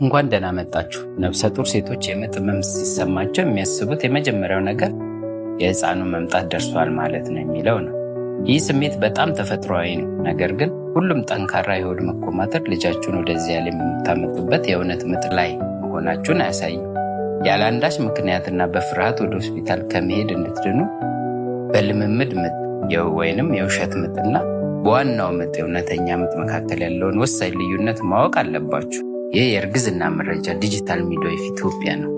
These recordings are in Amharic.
እንኳን ደህና መጣችሁ። ነፍሰ ጡር ሴቶች የምጥ ህመም ሲሰማቸው የሚያስቡት የመጀመሪያው ነገር የህፃኑ መምጣት ደርሷል ማለት ነው የሚለው ነው። ይህ ስሜት በጣም ተፈጥሯዊ ነው። ነገር ግን ሁሉም ጠንካራ የሆድ መኮማተር ልጃችሁን ወደዚህ ዓለም የምታመጡበት የእውነት ምጥ ላይ መሆናችሁን አያሳይም። ያለ አንዳች ምክንያትና በፍርሃት ወደ ሆስፒታል ከመሄድ እንድትድኑ በልምምድ ምጥ ወይንም የውሸት ምጥና በዋናው ምጥ የእውነተኛ ምጥ መካከል ያለውን ወሳኝ ልዩነት ማወቅ አለባችሁ። ይህ የእርግዝና መረጃ Digital Midwife ኢትዮጵያ ነው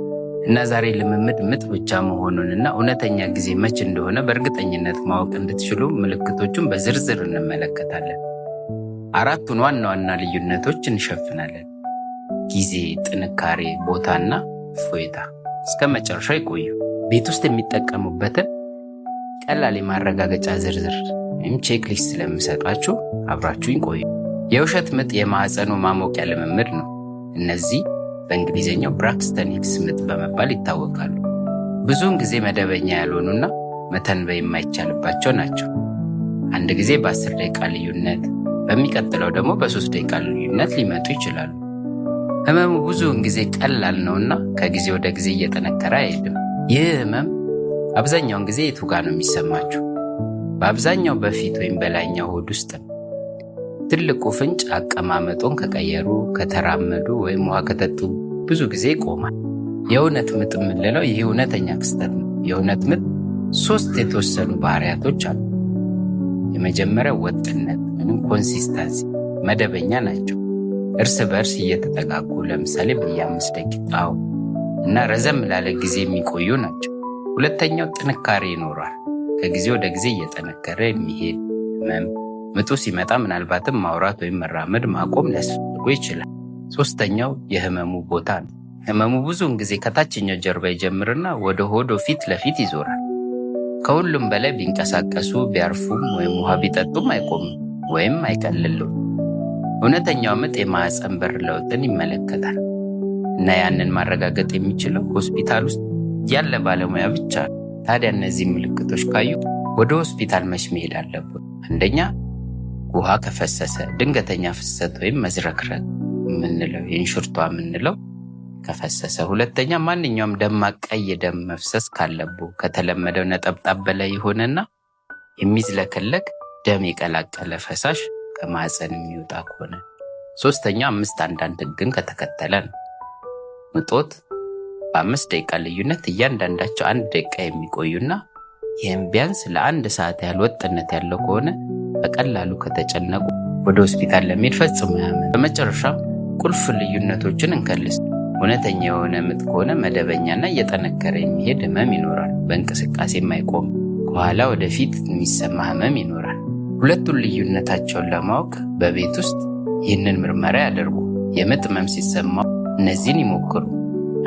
እና ዛሬ ልምምድ ምጥ ብቻ መሆኑንና እውነተኛ ጊዜ መች እንደሆነ በእርግጠኝነት ማወቅ እንድትችሉ ምልክቶቹን በዝርዝር እንመለከታለን። አራቱን ዋና ዋና ልዩነቶች እንሸፍናለን፦ ጊዜ፣ ጥንካሬ፣ ቦታና እፎይታ። እስከ መጨረሻው ይቆዩ። ቤት ውስጥ የሚጠቀሙበትን ቀላል የማረጋገጫ ዝርዝር ወይም checklist ስለምሰጣችሁ አብራችሁኝ ቆዩ። የውሸት ምጥ የማዕፀኑ ማሞቂያ ልምምድ ነው። እነዚህ በእንግሊዝኛው Braxton Hicks ምጥ በመባል ይታወቃሉ። ብዙውን ጊዜ መደበኛ ያልሆኑና መተንበይ የማይቻልባቸው ናቸው። አንድ ጊዜ በ10 ደቂቃ ልዩነት፣ በሚቀጥለው ደግሞ በ3 ደቂቃ ልዩነት ሊመጡ ይችላሉ። ህመሙ ብዙውን ጊዜ ቀላል ነውና ከጊዜ ወደ ጊዜ እየጠነከረ አይሄድም። ይህ ህመም አብዛኛውን ጊዜ የቱ ጋር ነው የሚሰማችሁ? በአብዛኛው በፊት ወይም በላይኛው ሆድ ውስጥ ነው። ትልቁ ፍንጭ አቀማመጡን ከቀየሩ፣ ከተራመዱ ወይም ውሃ ከጠጡ ብዙ ጊዜ ይቆማል። የእውነት ምጥ የምንለው ይህ እውነተኛ ክስተት ነው። የእውነት ምጥ ሶስት የተወሰኑ ባህሪያቶች አሉ። የመጀመሪያው ወጥነት ወይም consistency፣ መደበኛ ናቸው። እርስ በእርስ እየተጠጋጉ፣ ለምሳሌ በየ5 ደቂቃው እና ረዘም ላለ ጊዜ የሚቆዩ ናቸው። ሁለተኛው ጥንካሬ ይኖራል። ከጊዜ ወደ ጊዜ እየጠነከረ የሚሄድ ህመም፣ ምጡ ሲመጣ ምናልባትም ማውራት ወይም መራመድ ማቆም ሊያስፈልጉ ይችላል። ሶስተኛው የህመሙ ቦታ ነው። ህመሙ ብዙውን ጊዜ ከታችኛው ጀርባ ይጀምርና ወደ ሆዶ ፊት ለፊት ይዞራል። ከሁሉም በላይ ቢንቀሳቀሱ፣ ቢያርፉም ወይም ውሃ ቢጠጡም አይቆምም ወይም አይቀልልም። እውነተኛው ምጥ የማዕፀን በር ለውጥን ይመለከታል እና ያንን ማረጋገጥ የሚችለው ሆስፒታል ውስጥ ያለ ባለሙያ ብቻ ነው። ታዲያ እነዚህ ምልክቶች ካዩ ወደ ሆስፒታል መች መሄድ አለብን? አንደኛ፣ ውሃ ከፈሰሰ፣ ድንገተኛ ፍሰት ወይም መዝረክረክ የምንለው የእንሽርቷ የምንለው ከፈሰሰ። ሁለተኛ፣ ማንኛውም ደማቅ ቀይ ደም መፍሰስ ካለቦ፣ ከተለመደው ነጠብጣብ በላይ የሆነና የሚዝለከለክ ደም የቀላቀለ ፈሳሽ ከማዕፀን የሚወጣ ከሆነ። ሶስተኛ፣ 5-1-1 ህግን ከተከተለ ነው። ምጦት በ5 ደቂቃ ልዩነት እያንዳንዳቸው 1 ደቂቃ የሚቆዩና ይህም ቢያንስ ለ1 ሰዓት ያህል ወጥነት ያለው ከሆነ በቀላሉ ከተጨነቁ ወደ ሆስፒታል ለመሄድ ፈጽሞ ያመን። በመጨረሻም ቁልፍ ልዩነቶችን እንከልስ። እውነተኛ የሆነ ምጥ ከሆነ መደበኛና እየጠነከረ የሚሄድ ህመም ይኖራል። በእንቅስቃሴ የማይቆም ከኋላ ወደፊት የሚሰማ ህመም ይኖራል። ሁለቱን ልዩነታቸውን ለማወቅ በቤት ውስጥ ይህንን ምርመራ ያደርጉ። የምጥ ህመም ሲሰማው እነዚህን ይሞክሩ።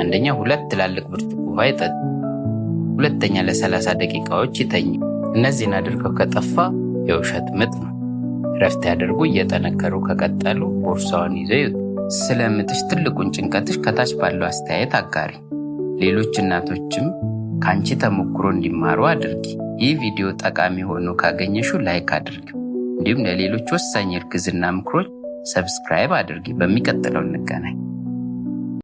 አንደኛ፣ ሁለት ትላልቅ ብርጭቆ ውሃ ይጠጡ። ሁለተኛ፣ ለ30 ደቂቃዎች ይተኙ። እነዚህን አድርገው ከጠፋ የውሸት ምጥ ነው። እረፍት ያደርጉ። እየጠነከሩ ከቀጠሉ ቦርሳውን ይዘው ይውጡ። ስለ ምጥሽ ትልቁን ጭንቀትሽ ከታች ባለው አስተያየት አጋሪ። ሌሎች እናቶችም ከአንቺ ተሞክሮ እንዲማሩ አድርጊ። ይህ ቪዲዮ ጠቃሚ ሆኖ ካገኘሽው like አድርጊ። እንዲሁም ለሌሎች ወሳኝ የእርግዝና ምክሮች subscribe አድርጊ። በሚቀጥለው እንገናኝ።